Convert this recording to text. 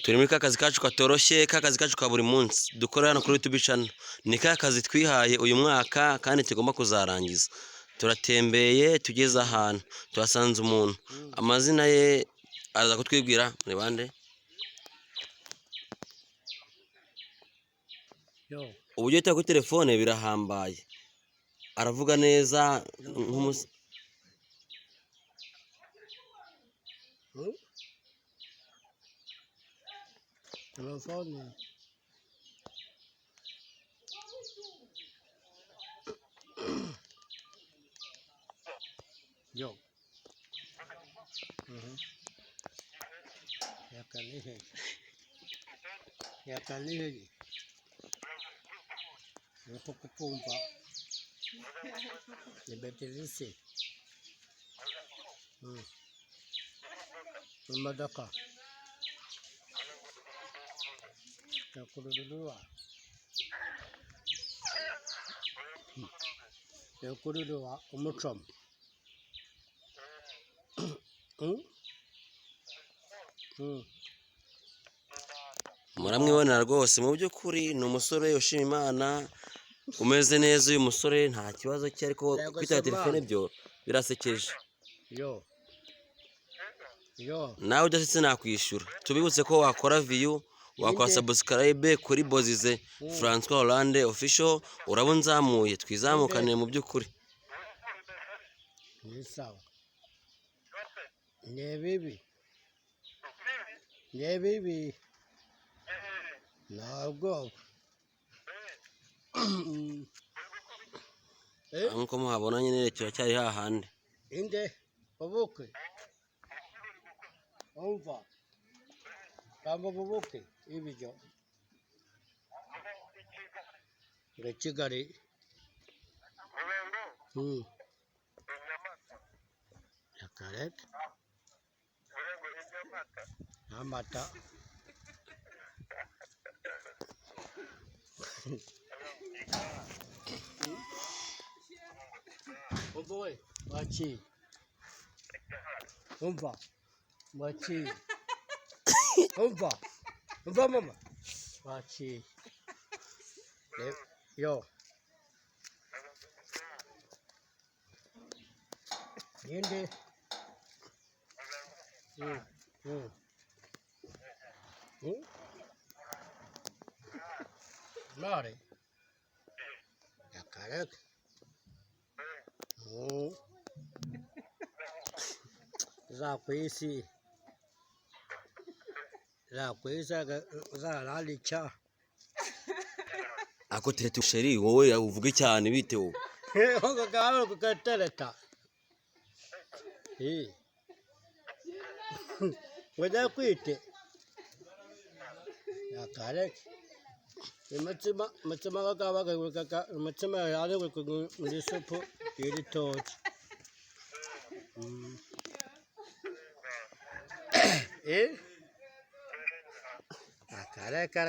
Turi muri ka kazi kacu katoroshye, ka kazi kacu ka buri munsi dukora hano kuri YouTube channel. Ni ka kazi twihaye uyu mwaka kandi tugomba kuzarangiza. Turatembeye tugeze ahantu tuhasanze umuntu, amazina ye araza kutwibwira. Ni bande? Yo. Uburyo yita kuri telefone birahambaye, aravuga neza nk'umus Telefone. Yo. Yakalihe. Yakalihe. Niko kukumva. Ni betirisi. Imodoka. Yakururwa. Yakururwa umucomo. Muramwibonera rwose, mu by'ukuri ni umusore ushima Imana, umeze neza. Uyu musore nta kibazo cye, ariko Yego kwitaba se telefone Mana. byo birasekeje. Yo. Yo. Nawe udasetse nakwishyura. Tubibutse ko wakora view, wakora Inde. subscribe kuri Bozize Francois Hollande Official, uraba unzamuye twizamukane mu by'ukuri. Ni sawa. Ni bibi. Ni bibi. Ntabwo. Nk'uko muhabona nyine turacyari hahandi. Inde. Ubukwe. Umva. Kamba ubukwe. Ibyo. Ngo Kigali. Yakareka. Amata. Umva we. Waciye. Umva. Waciye. Umva. Umva mama. Waciye. Yo. Ninde? Mare. Yakareka. Zakwisi. Zakwisa zaralicha. Ako tereta chéri, wowe uvuge cyane, bite wowe? Ngo kugatereta. Ngo ndakwite. Yakareka. Umutsima, umutsima gakabaga umutsima yari muri supu y'ibitoki. Akareka.